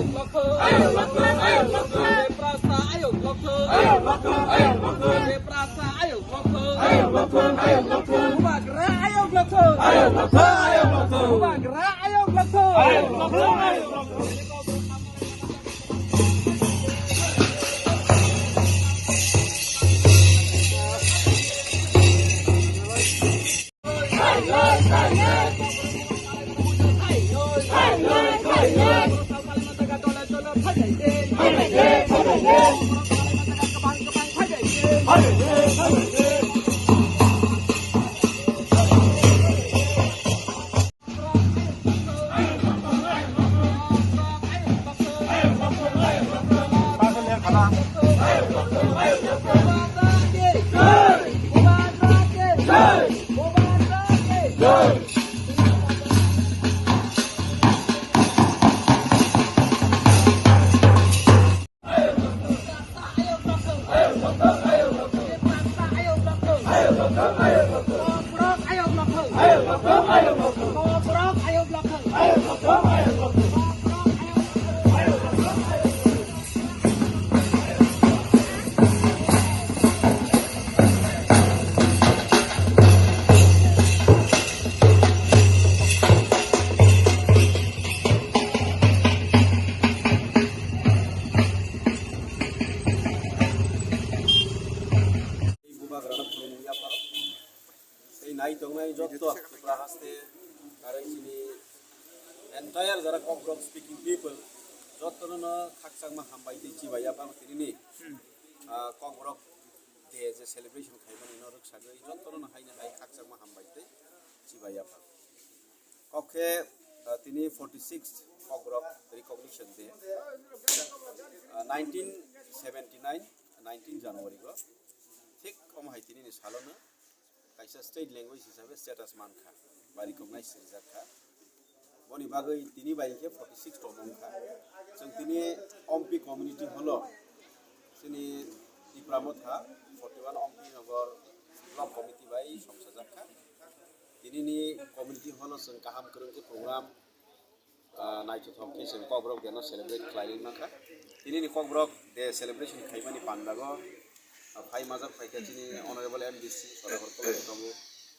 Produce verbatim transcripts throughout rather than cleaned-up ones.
Tiprasa ayok lokho. Tiprasa ayok lokho. Bubagra ayok lokho. Bubagra ayok lokho. Bubagrano khulumwi yapharo. Tei nai tongnai jotto Tripura haste, are chini entire jara Kokborok speaking people, jottono no khakchangma hambai tei chibai yaphang tinini, ah, Kokborok Day je celebration khaimani no rwksagwi jottono no haino hai khakchangma hambai tei chibai yaphang. Kok khe, ah, tini forty sixth Kokborok Recognition Day, ah, nineteen seventy nine, nineteen January go. Thik omo hai tinini salono kaisa state language hisabe status mankha, ba recognize rijak kha. Boni bagwi tini bai khe forty six tongmung kha. Chwng tini Ompi community holo chini Tipra Motha forty one Ompi Nogor block committee bai songchajak kha. Tinini community holo chwng kaham kwrwng khe program, ah, naithothok khe chwng Kokborok Day no celebrate khlailwi mankha. Tinini Kokborok Day celebration khaimani pandago, ah, phai majak phaikha chini Honorable M D C Sodagor Koloi tongo,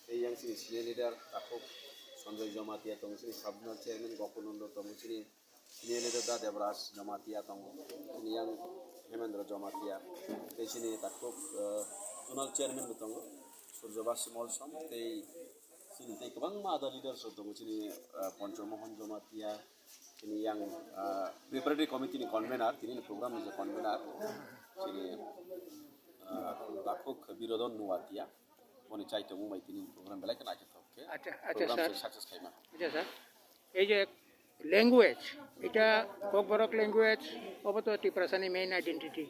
tei yang chini senior leader takhuk Sanjoy Jamatia tongo, chini sub zonal chairman Gokunondo tongo, chini senior leader da Debraj Jamatia tongo, chini yang Hemendra Jamatia, tei chini takhuk, ah, zonal chairman bo tongo, Surjabasi Molsom, tei chini tei kwbangma other leaders rok tongo, chini, ah, Poncho Mohon Jamatia, chini yang, ah, preparatory committee ni convener, tini ni program ni je convener, chini, ah, takhuk Birodon Nuatia, boni chai tongmung bai tini ni program belai kheno naithothok khe Acha, acha, program sir. Success khaima. Acha, sir. Ei je language, eta Kokborok language, obo to Tiprasani main identity.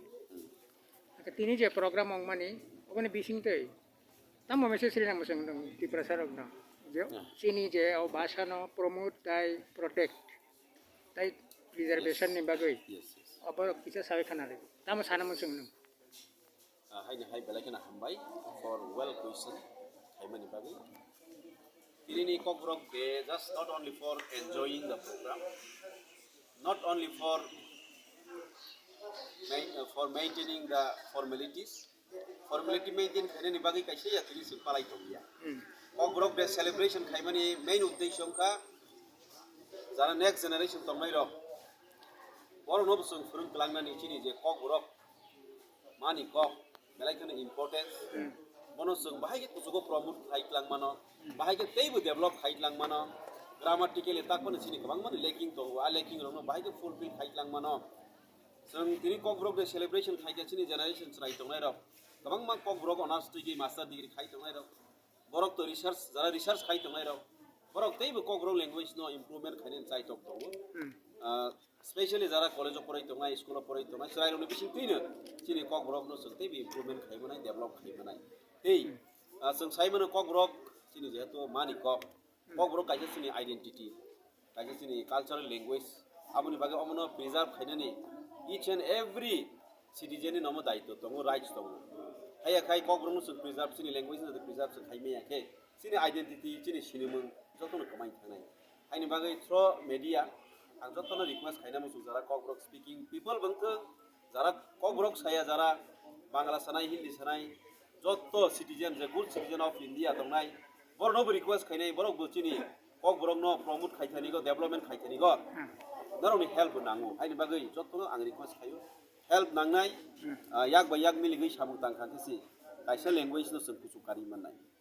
Acha, tini je program ongmani, oboni bising tei tamo message rinang mwswng nwng Tiprasa rokno? Je, Yeah. Chini je o bhasha no promote tai protect, tai preservation Yes. ni bagwi. Yes, yes. Obo kisa sawi khana rw. Tamo sana mwswng nwng? Ah, haini hai belai kheno hambai for well question khaimani bagwi. Tinini Kokborok Day just not only for enjoying the program, not only for main-, uh, for maintaining the formalities. Formality maintain khainani bagwi kaisa ya tini se palai tongya. Hmm. Kokborok Day celebration khaimani main uddesho wngkha jara next generation tongnai rok, borokno bo chwng phwrwng kwlangnani chini je Kokborok mani kok belai kheno importance. Hmm. Bono chwng bahai khe kuchugo promote khai twlang mano, hmm, bahai khe teibo develop khai twlang mano. Grammatically tak phano chini kwbangmani lacking tongo, a lacking rokno bahai khe fulfill khai twlang mano. Chwng tini Kokborok Day celebration khai khe chini generation chwrai tongnai rok, kwbangma Kokborok honours degree, master degree khai tongnai rok, borok to research, jara research khai tongnai rok, borok teibo Kokborok language no improvement khainani chaitok tongo. Hmm. Ah, specially jara college o porai tongnai, school o porai tongnai, chwrai rokni bising twino chini Kokborok no chwng teibo improvement khai manai, develop khai manai. Tei, ah, chwng sai mano Kokborok chini jehetu mani kok, Kokborok kaisa chini identity, kaisa chini cultural language, aboni bagwi omono preserve khainani each and every citizen ni nomo daitw tongo, rights tongo. Haiya khai Kokborok no chwng preserve, chini language no preserve chwng khai maya khe, chini identity, chini sinimung jotono kwmai thangnai. Haini bagwi through media, Ang jotono request khaina muchung jara Kokborok speaking people bangkha, jara Kokborok saya, jara Bangla sanai, Hindi sanai, joto citizen, je good citizen of India tongnai, borokno bo request khainai, borok bo chini Kokborokno promote khaithanigo, development khaithanigo, norokni help bo nango. Haini bagwi jotono ang request khaio, help nangnai, ah, yak bai yak miligwi samung tangkha khe se kaisa language no chwng kuchuk karwi mannai.